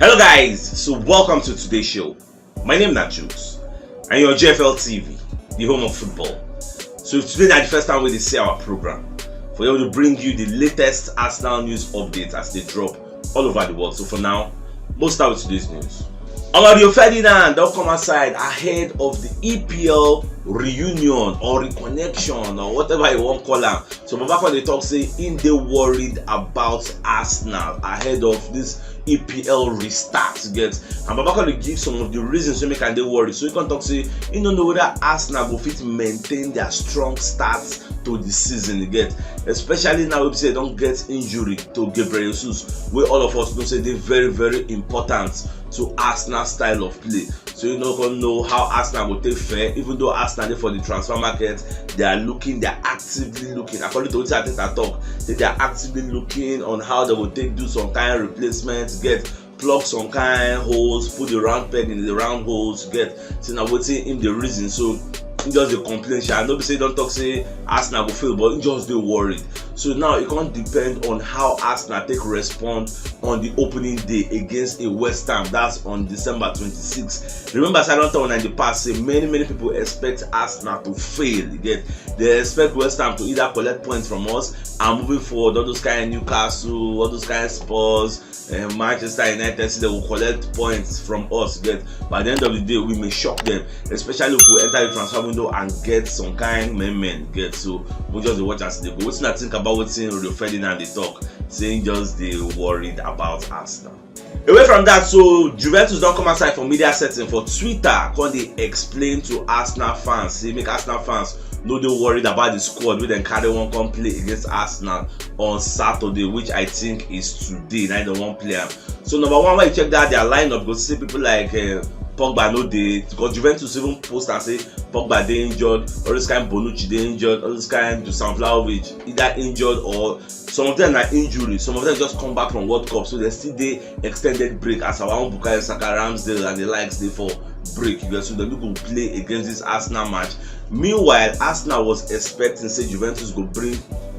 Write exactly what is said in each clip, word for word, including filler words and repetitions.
Hello guys, so welcome to today's show. My name na Jukes and you're G F L T V, the home of football. So if today na the first time wey dey see our program, for here we dey bring you the latest Arsenal news updates as they drop all over the world. So for now, let's start with today's news. Omo, Rio Ferdinand don come outside ahead of the E P L reunion or reconnection or whatever you wan call am. So Baba come dey talk say im dey worried about Arsenal ahead of this E P L restart, you get. And Baba come dey give some of the reasons wey make am dey worried. So he come talk say he no know whether Arsenal go fit maintain their strong start to the season, you get, especially now wey be say dem don get injury to Gabriel Jesus, wey all of us know say dey very, very important to Arsenal style of play. So you no come know how Arsenal go take fare, even though Arsenal dey for the transfer market, they are looking, they are actively looking. According to wetin Arteta talk, say they are actively looking on how they go take do some kind replacement, get plug some kind holes, put the round peg in the round holes, get. Say na wetin im dey reason. So im just dey complain sha. No be say e don talk say Arsenal go fail, but im just dey worried. So now e come depend on how Arsenal take respond on the opening day against a West Ham. That's on December twenty-six. Remember say I don talk in the past say many, many people expect Arsenal to fail, you get. They expect West Ham to either collect points from us and moving forward, all those kind Newcastle, all those kind Spurs, eh, Manchester United, say they will collect points from us, get. By the end of the day, we may shock them, especially if we enter the transfer window and get some kind men, men, get. So we just dey watch as they go. Wetin I think about wetin Rio Ferdinand dey talk, say he just dey worried about Arsenal. Away from that, so Juventus don come outside for media setting for Twitter, come dey explain to Arsenal fans, say make Arsenal fans no dey worried about the squad wey dem carry wan come play against Arsenal on Saturday, which I think is today. Na dem wan play am. So number one, when you check that their lineup, you go see people like uh, Pogba no dey, because Juventus even post and say Pogba dey injured, all this kind Bonucci dey injured, all this kind Dusan Vlahovic either injured or some of them na injury, some of them just come back from World Cup, so they still dey extended break as our own Bukayo Saka, Ramsdale and the likes dey for break. You get, so dem no go play against this Arsenal match. Meanwhile, Arsenal was expecting say Juventus go bring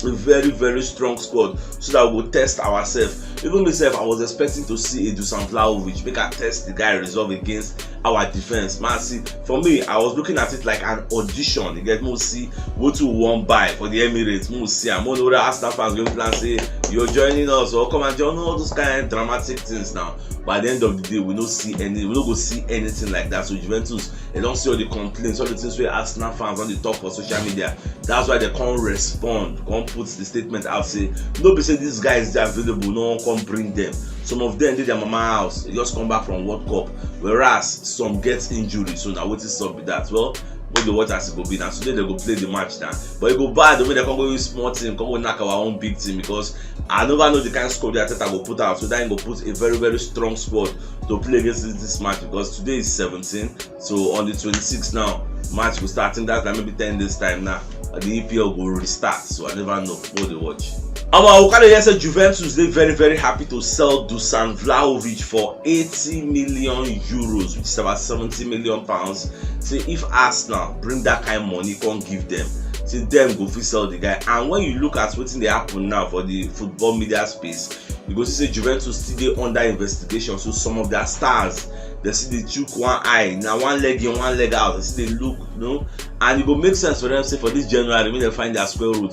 a very, very strong squad so that we go test ourselves. Even myself, I was expecting to see a Dusan Vlahovic make I test the guy resolve against our defense. Man, see, for me, I was looking at it like an audition. You get, mo see wetin we wan buy for the Emirates, mo see am, mo know that Arsenal fans go plan say you're joining us or come and join, all those kind of dramatic things now. By the end of the day, we no see any, we no go see anything like that. So Juventus, they don see all the complaints, all the things wey Arsenal fans don dey talk for social media. That's why they come respond, come put the statement out say no be say these guys dey available, no one come bring them. Some of them dey their mama house, they just come back from World Cup, whereas some get injury. So na wetin stop be that. Well, we dey watch as e go be. Na today they go play the match now, but e go bad when they come go use small team, come go knock our own big team, because I never know the kind squad the Arteta go put out. So that he go put a very, very strong squad to play against this, this match, because today is seventeen. So on the twenty-sixth now, match go start. I think that's like maybe ten days time now. The E P L go restart. So I never know. Go dey watch. Omo, we carry hear say Juventus dey very, very happy to sell Dusan Vlahovic for eighty million euros, which is about seventy million pounds. Say if Arsenal bring that kind money, come give them, say them go fit sell the guy. And when you look at wetin dey happen now for the football media space, you go see say Juventus still dey under investigation. So some of their stars, they still dey chook one eye, na one leg in, one leg out. They still dey look, you know, and e go make sense for them say for this January, make dem find their square root,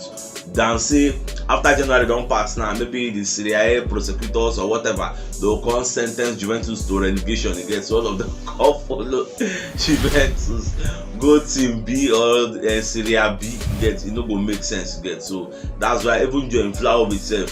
than say after January don pass now, maybe the Serie A prosecutors or whatever, they go come sentence Juventus to relegation again. So all of them come follow Juventus go Team B or uh, Serie B. Get, e no go make sense, get. So that's why even Joe Vlahovic sef,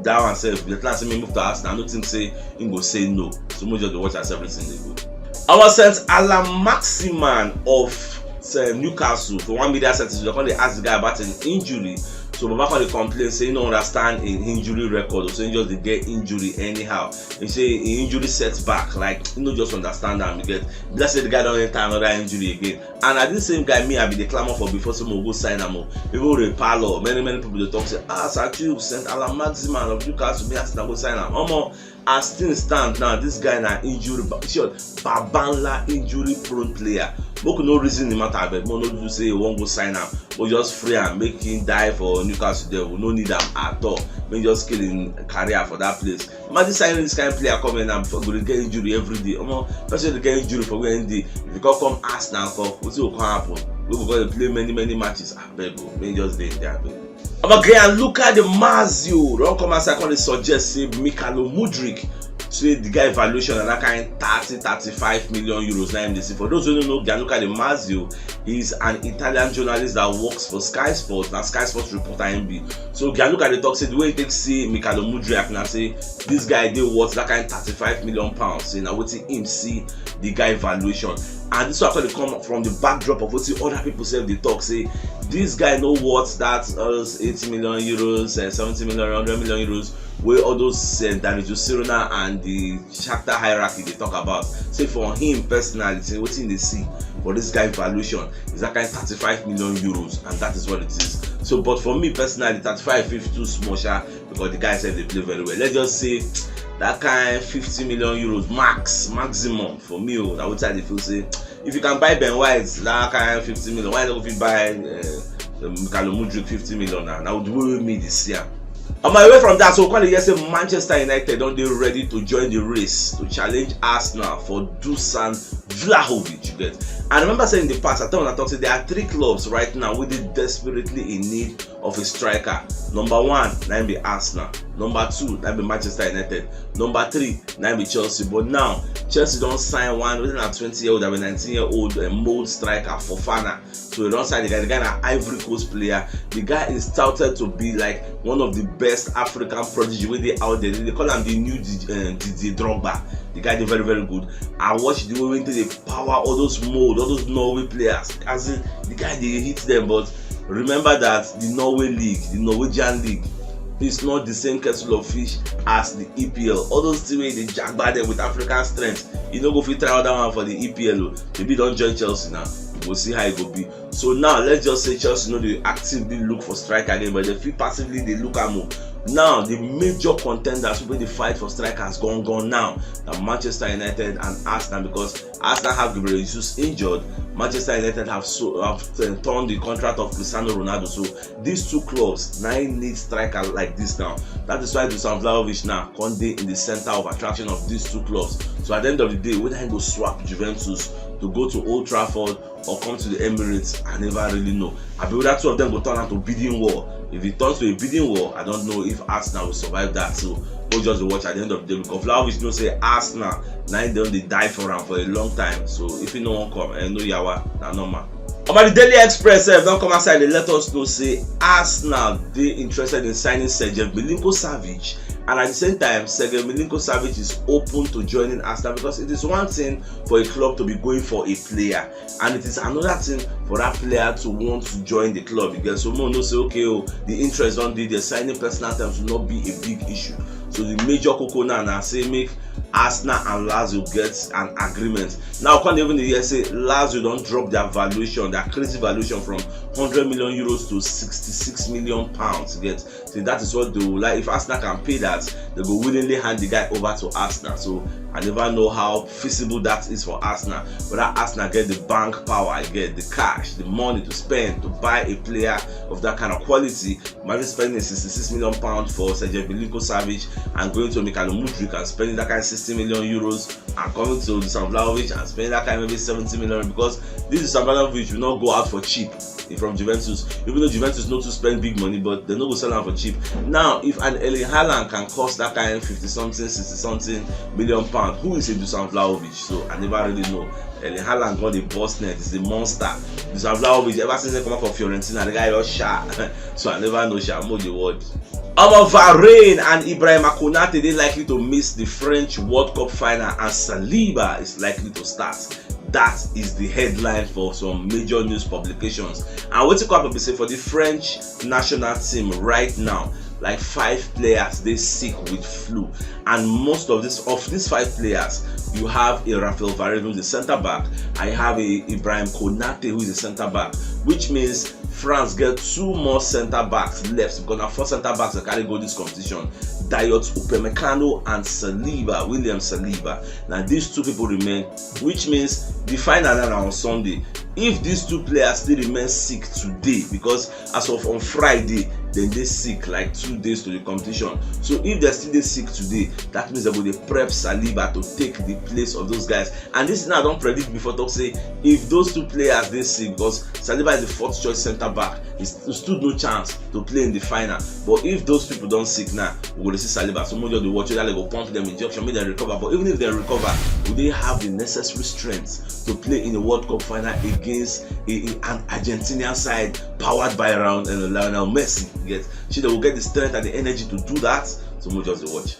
that one sef, the class say make move to Arsenal, I no think say he go say no. So we just dey watch as everything dey go. Our Saint Allan Maximin of uh, Newcastle, for one media setting, they come dey ask the guy about an injury. So Baba come dey complain say he no understand him injury record, so he just dey get injury anyhow. He say him injury setback, like, he no just understand am, you get. Be like say the guy don enter another injury again. And na this same guy me I be dey clamor for before say mo go sign am o. Even Ray Parlour, many, many people dey talk say, ah, Saint Allan Maximin of Newcastle, me Arsenal go sign am. Omo, As things stand now, this guy na injury ba- sure, babanla injury prone player. Make we no reason the matter abeg, make we no do say we wan go sign am, we just free am, make him die for Newcastle there, we no need am at all, make him just kill him career for that place. Imagine signing this kind of player come in and go dey get injury every day. Omo, person dey get injury for where him dey, if you come come Arsenal come, wetin go come happen? We go come dey play many many matches, abeg o, make him just dey there abeg. Omo, Gianluca Di Marzio don come outside come dey suggest say Mykhailo Mudryk, say the guy valuation na that kind thirty, thirty-five million euros na him dey see. For those who don't know, Gianluca Di Marzio is an Italian journalist that works for Sky Sports. Na Sky Sports reporter him be. So Gianluca dey talk say the way he take see Mykhailo Mudryk na say this guy dey worth that kind thirty-five million pounds. Say na wetin him see the guy valuation. And this one come from the backdrop of wetin other people sef dey talk say this guy no worth that uh, eighty million euros, uh, seventy million, hundred million euros wey all those uh, Dani Sirona and the Shakhtar hierarchy dey talk about. Say for him personally, say wetin dey see for this guy valuation is that kind thirty-five million euros, and that is what it is. So, but for me personally, thirty-five fifty too small, sha, because the guy said they play very well. Let's just say that kind fifty million euros max, maximum for me. Oh, na wetin I dey feel say if you can buy Ben White, that kind fifty million, why not fit buy uh, um, Callum Mudryk fifty million now? Now the way me this year. On my way from that, so we come dey hear say Manchester United don dey ready to join the race to challenge Arsenal for Dusan Vlahovic. You get? I remember saying in the past, I tell una talk say there are three clubs right now wey dey desperately in need of a striker. Number one na im be Arsenal, number two na im be Manchester United, number three na im be Chelsea. But now Chelsea don sign one wey na twenty year old, I mean nineteen year old uh, mold striker Fofana. So they don sign the guy. The guy na Ivory Coast player. The guy is touted to be like one of the best African prodigy wey dey out there. They call am the new Di- uh, Didier Drogba. The guy dey very very good. I watch the way wey they power all those mold, all those Norway players. As in, the guy dey hit them, but remember that the Norway league, the Norwegian league, is not the same kettle of fish as the E P L. All those things wey dey jagba them with African strength, you no go fit try other one for the E P L. Oh. Maybe don join Chelsea now. We go see how e go be. So now let's just say Chelsea no dey actively look for striker again, but they fit passively dey look am o. Now the major contenders wey dey fight for strikers gone gone now na Manchester United and Arsenal, because Arsenal have Gabriel Jesus injured. Manchester United have so have uh, turned the contract of Cristiano Ronaldo. So these two clubs now need striker like this now. That is why Dusan Vlahovic now come dey in the center of attraction of these two clubs. So at the end of the day, whether he go swap Juventus to go to Old Trafford or come to the Emirates, I never really know. I be whether two of them go turn out to bidding war. If it turns to a bidding war, I don't know if Arsenal will survive that. So we'll just watch at the end of the day, because Vlahovic know say Arsenal now they only die for him for a long time. So if you no one come, and no yawa, na normal. Omo, the Daily Express sef don come outside dey let us know say Arsenal dey interested in signing Sergej Milinko-Savic, and at the same time Sergej Milinko-Savic is open to joining Arsenal, because it is one thing for a club to be going for a player, and it is another thing for that player to want to join the club. You get? So mo know say okay, oh, the interest don dey there, signing personal terms will not be a big issue. So the major koko now na say make Arsenal and Lazio get an agreement. Now come even dey hear say Lazio don drop their valuation, their crazy valuation from hundred million euros to sixty-six million pounds. You get? So that is what they will like. If Arsenal can pay that, they go willingly hand the guy over to Arsenal. So I never know how feasible that is for Arsenal. Whether Arsenal get the bank power, get the cash, the money to spend to buy a player of that kind of quality. Imagine spending sixty-six million pounds for Sergej Milinko-Savic and going to Mykhailo Mudryk and spending that kind of sixty million euros and coming to Dusan Vlahovic and spending that kind of maybe seventy million, because this Dusan Vlahovic will not go out for cheap from Juventus, even though Juventus no too spend big money, but they no go sell am for cheap. Now, if an Erling Haaland can cost that kind of fifty something, sixty something million pound, who is a Dusan Vlahovic? So I never really know. Erling Haaland got the boss net, is the monster. Dusan Vlahovic, ever since he come out for Fiorentina, the guy just sharp. So I never know sharp, more the word. Omo, Varane and Ibrahim Konate dey likely to miss the French World Cup final, and Saliba is likely to start. That is the headline for some major news publications. And wetin come happen be say for the French national team right now, like five players dey sick with flu, and most of this of these five players, you have a Raphael Varane who is a centre back, and you have a Ibrahim Konate who is a centre back, which means France get two more centre backs left, because na four centre backs dey carry go this competition. Dayot Upamecano and Saliba, William Saliba. Now these two people remain, which means the final na on Sunday. If these two players still remain sick today, because as of on Friday, then they sick like two days to the competition. So if they still dey sick today, that means they go dey prep Saliba to take the place of those guys. And this now I don't predict before talk say if those two players dey sick, because Saliba is the fourth choice centre back, he st- stood no chance to play in the final. But if those people don't sick now, we will see Saliba. So Mojo the watch that go pump them injection, make them recover. But even if they recover, will they have the necessary strength to play in a World Cup final against a, a- an Argentinian side powered by around and Lionel Messi? Yes, so they will get the strength and the energy to do that. So Mojo the watch.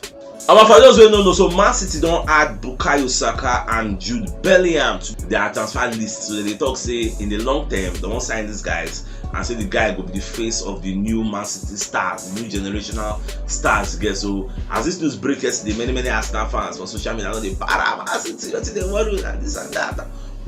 And for those who don't know, so Man City don't add Bukayo Saka and Jude Bellingham to their transfer list. So they talk say in the long term, they won't sign these guys and say the guy will be the face of the new Man City stars, the new generational stars. Get so as this news break yesterday, many many Arsenal fans for social media know they para Man City, what they worry and this and that.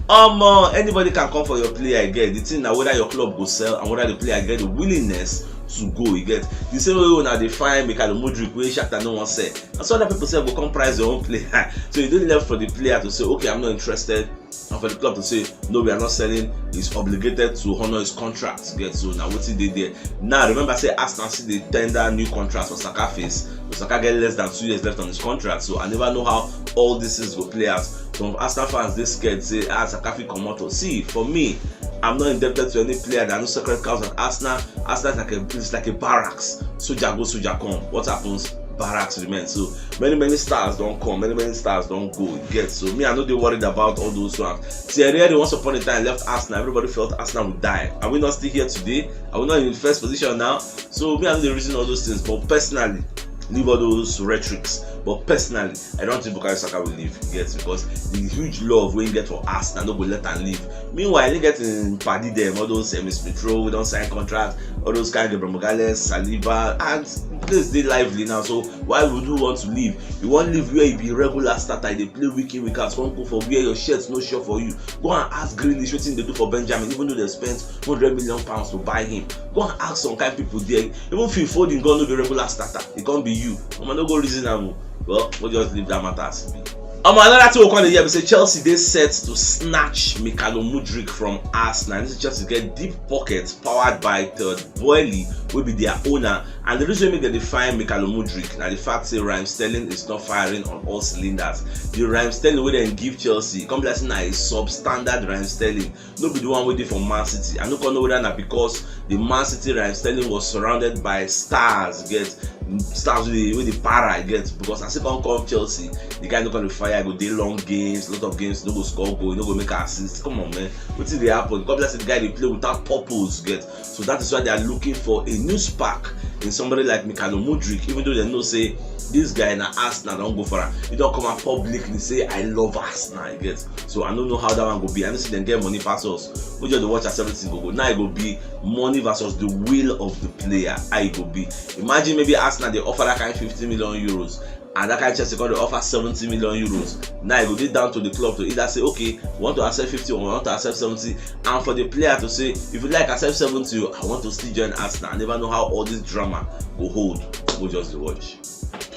Um, uh, anybody can come for your player again. The thing now whether your club go sell and whether the player get the willingness to go. You get the same way when they find Mikhail Mudrik, where Shakhtar no one sell. And so other people say go come price your own player. So you don't left for the player to say, okay, I'm not interested. And for the club to say, no, we are not selling, he's obligated to honor his contract. Get so now what's he did there? Now remember, say Arsenal see the tender new contract for Saka face. But Saka get less than two years left on his contract. So I never know how all this is go play out. Some Arsenal fans they scared say, ah, Saka fit come out. See, for me, I'm not indebted to any player. There are no sacred cows at Arsenal. Arsenal is like a it's like a barracks. Soldier go, soldier come. What happens? Barracks remain. So many many stars don't come, many many stars don't go. You get so me, I know they worried about all those ones. Thierry Henry once upon a time left Arsenal. Everybody felt Arsenal would die. Are we not still here today? Are we not in the first position now? So me, I know the reason all those things. But personally, leave all those rhetorics. But personally, I don't think Bukayo Saka will leave. Yes, because the huge love we get for Arsenal, no go let am leave. Meanwhile, you get in Paddy them, all those Emil Smith Rowe, we don't sign contract, all those kind of Gabriel Magalhaes, Saliba, and place they lively now. So why would you want to leave? You want leave where you be regular starter, they play week in, week out, come go for where your shirts no sure for you. Go and ask Grealish what they do for Benjamin, even though they spent hundred million pounds to buy him. Go and ask some kind people there. Even Phil Foden gone no be regular starter. It can't be you. I'm not go reason am. Well, we'll just leave that matter as it be. Um, another thing we come here, we say Chelsea they set to snatch Mikhailo Mudryk from Arsenal. This is Chelsea get deep pockets powered by Todd Boehly, will be their owner. And the reason we get to find Mikhailo Mudryk now the fact say Raheem Sterling is not firing on all cylinders. The Raheem Sterling will then give Chelsea come like say na a substandard Raheem Sterling. No be the one waiting for Man City. I no come know whether na because the Man City Raheem Sterling was surrounded by stars, get stars with the with the para, get because as he come come Chelsea, the guy no come dey fire, go dey long games, lot of games, no go score goal, no go make assist. Come on, man, wetin dey happen? Come like say the guy dey play without purpose, get so that is why they are looking for a new spark in somebody like Mikhailo Mudryk, even though they know say this guy na Arsenal don go for am. He don come out publicly say I love Arsenal, get so I don't know how that one go be. I know say dem get money pass us. We just dey watch as everything go go. Now e go be money versus the will of the player. How e go be? Imagine maybe Arsenal dey offer that kind fifty million euros, and that kind Chelsea come dey offer seventy million euros. Now e go dey down to the club to either say, okay, we want to accept fifty or we want to accept seventy. And for the player to say, if you like, accept seventy, I want to still join Arsenal. I never know how all this drama go hold. We just dey watch.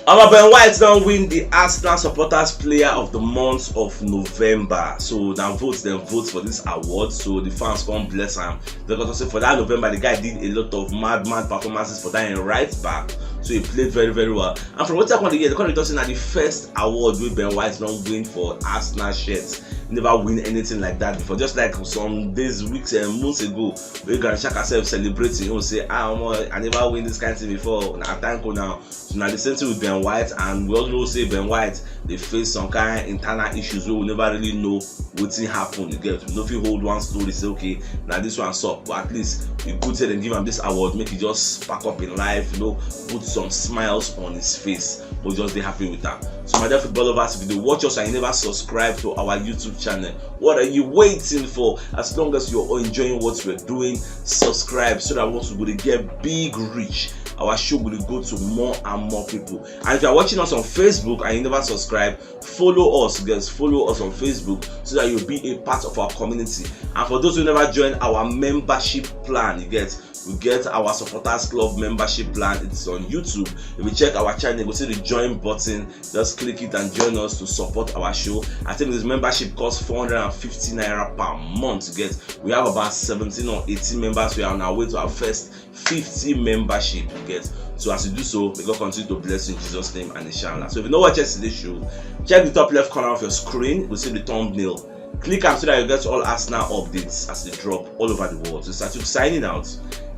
Our Ben White don win the Arsenal Supporters Player of the Month of November. So now votes dem vote for this award. So the fans come bless am. Because also for that November, the guy did a lot of mad, mad performances for that in right back. So he played very, very well. And from what I can hear, the country talk say na the first award wey Ben White don win for Arsenal shirts. Never win anything like that before. Just like some days, weeks, and months ago, wey Granit Xhaka sef celebrating, he say, ah, omo, I never win this kind thing before. Na thank you now. So now the same thing with Ben White, and we all know say Ben White they face some kind internal issues wey we never really know wetin happen. You get, we no fit hold one story say, okay, now this one suck, but at least e good say dem give am this award, make e just pack up in life, you know, put some smiles on his face. We just dey happy with am. So my dear football lovers, if you dey watch us and you never subscribe to our YouTube channel, what are you waiting for? As long as you're enjoying what we're doing, subscribe so that once we go dey get big reach, our show will go to more and more people. And if you're watching us on Facebook and you never subscribe, follow us, guys. Follow us on Facebook so that you'll be a part of our community. And for those who never join our membership plan, you get We get our supporters club membership plan. It's on YouTube. If you check our channel, you go see the join button. Just click it and join us to support our show. I think this membership costs four hundred and fifty naira per month to get. We have about seventeen or eighteen members. We are on our way to our first fifty membership to get. So as you do so, may God continue to bless you in Jesus' name and inshallah. So if you know what, check this show, check the top left corner of your screen. You see the thumbnail. Click am so that you get all Arsenal updates as they drop all over the world. So Satu signing out.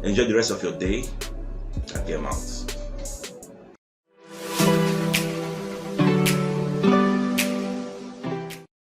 Enjoy the rest of your day. I am out.